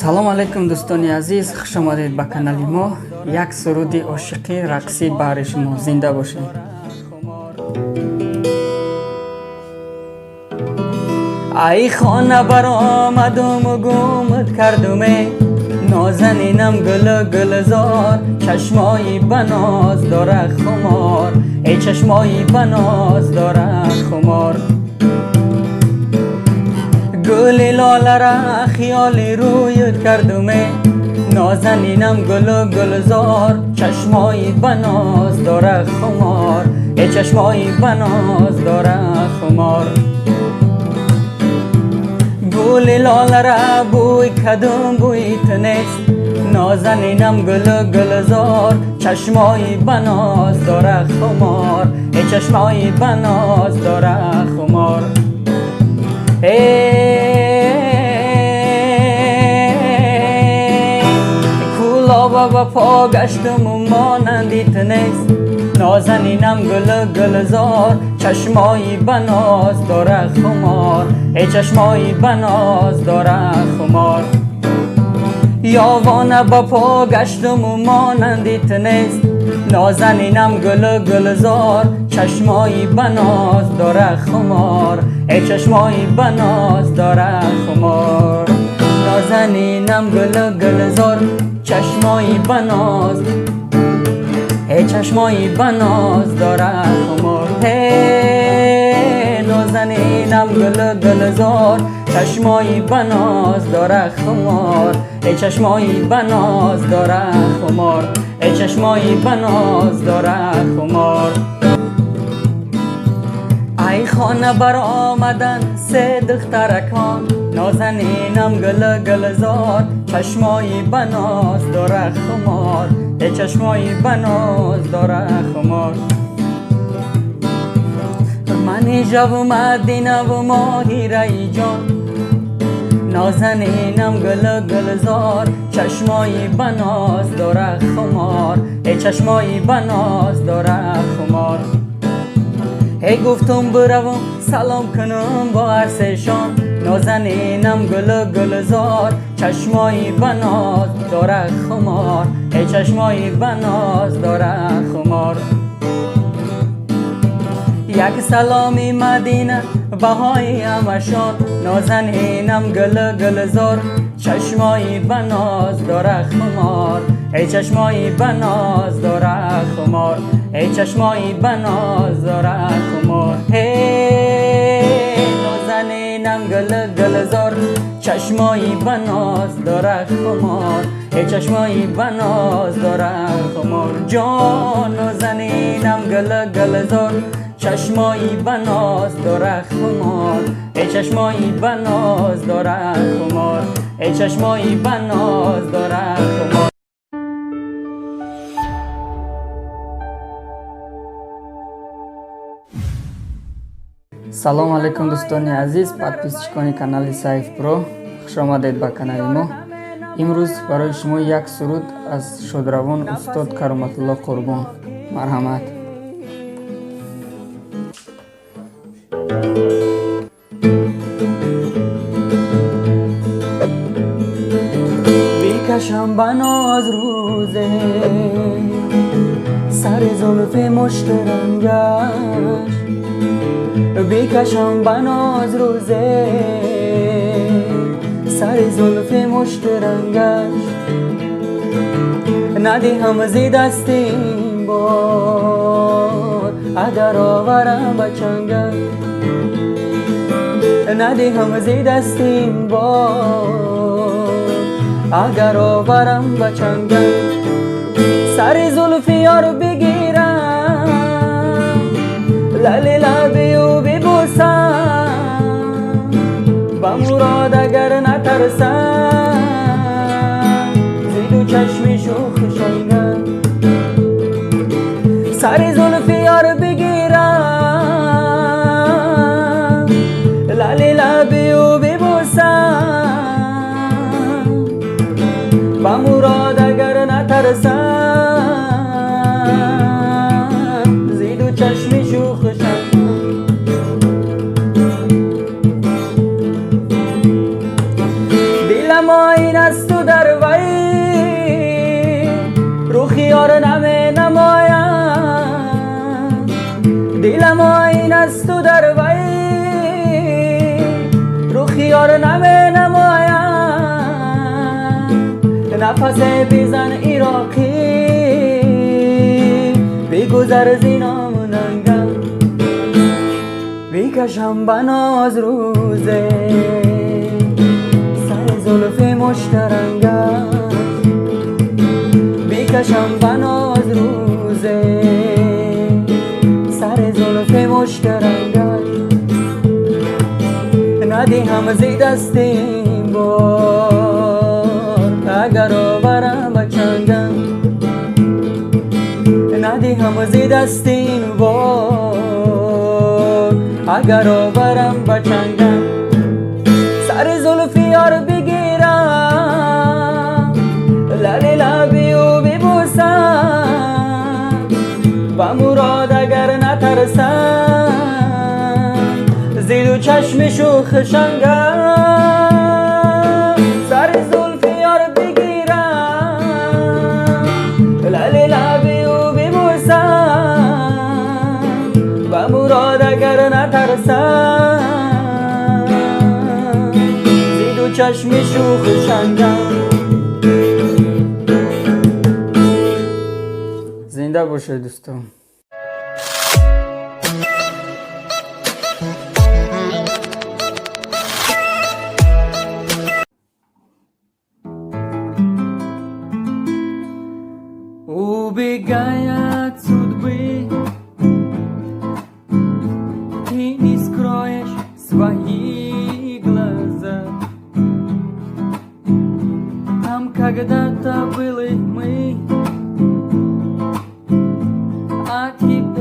Салом алейкум, дӯстони азиз, хуш омадед ба канали мо. Як суруди ошиқӣ рақсӣ баҳри шумо. Зинда бошед. Ай хона баромадуму гумат кардуме, нозанинам гулу гулзор, чашмои баноз дора хумор, эй чашмои баноз дора хумор. Гули лолара хиёли рӯят кардуме, нозанинам гулу гулзор, чашмои баноз дора хумор, эй чашмои баноз дора хумор. Гули лолара бӯй кадум бӯи ту нест, нозанинам гулу гулзор, чашмои баноз дора хумор, эй чашмои баноз дора хумор. Кӯлоба ба по гаштуму монанди ту нест, нозанинам гулу гулзор, чашмои баноз дора хумор, эй чашмои баноз дора хумор. Ёвона ба по гаштуму монанди ту нест, нозанинам гулу гулзор, чашмои баноз дора хумор, эй чашмои баноз дора хумор. Нозанинам гулу гулзор, чашмои баноз, эй чашмои баноз дора хумор. Нозанинам гулу гулзор, чашмои баноз дора хумор, эй чашмои баноз дора хумор, эй чашмои баноз дора хумор. Ай хона баромадан се духтаракон, нозанинам гулу гулзор, чашмои баноз дора хумор, эй чашмои баноз дора хумор. Мани жаву Мадинаву Моҳираи ҷон, нозанинам гулу гулзор, чашмои баноз дора хумор, эй чашмои баноз дора хумор. Эй гуфтум биравум салом кунум бо ҳарсешон, нозанинам гулу гулзор, чашмои баноз дора хумор, эй чашмои баноз дора хумор. Як саломи Мадина баҳои ҳамашон, нозанинам гулу гулзор, чашмои баноз дора хумор, эй чашмои баноз дора хумор, эй чашмои баноз дора хумор. Нозанинам гулу гулзор, чашмои баноз дора хумор, эй чашмои баноз дора хумор. Ҷон, нозанинам гулу гулзор, чашмои баноз дора хумор, эй чашмои баноз дора хумор, эй чашмои баноз дора хумор. Салом алейкум, дӯстони азиз, подписчикони канали Сайф Про, хуш омадед ба канали мо. Имрӯз барои шумо як суруд аз шодравон устод Кароматулло Қурбон. Марҳамат. Бикашам ба ноз рӯзе сари зулфи мушти рангаш, бикашам ба ноз рӯзе сари зулфи мушти рангаш, надиҳам зи дасти ин бор агар оварам ба чангаш, надиҳам зи дасти ин бор агар оварам ба чангаш. Сари зулфи ёр бигирам, лали лаби ӯ бибӯсам, ба мурод агар натарсам зи ду чашми шӯху шангаш. Сари зулфи ёр бигирам, лали лаби ӯ бибӯсам, ба мурод агар натарсам зи ду чашми шӯху шангаш. Дилам оина. Дилам оин асту дар вай рухи ёр наменамояд. Нафасе бизан, ироқӣ, бигузар зи ному нангам. Бикашам ба ноз рӯзе сари зулфи муштарангаш, бикашам ба ноз рӯзе сари зулфи муштарангаш. Надиҳам зи дасти бор, агар оварам ба чангам. Надиҳам зи дасти бор, агар оварам ба чангам. Сари зулфи ёр бигирам, лали лаби ӯ бибӯсам, ба мурод агар натарсам зи ду чашми шӯхи шангам. Сари зулфи ёр бигирам, лали лаби ӯ бибӯсам, ба мурод агар натарсам зи ду чашми шӯхи шангам. Зинда бошед, дӯстон. Убегая от судьбы, ты не скроешь свои глаза. Там когда-то были мы, а теперь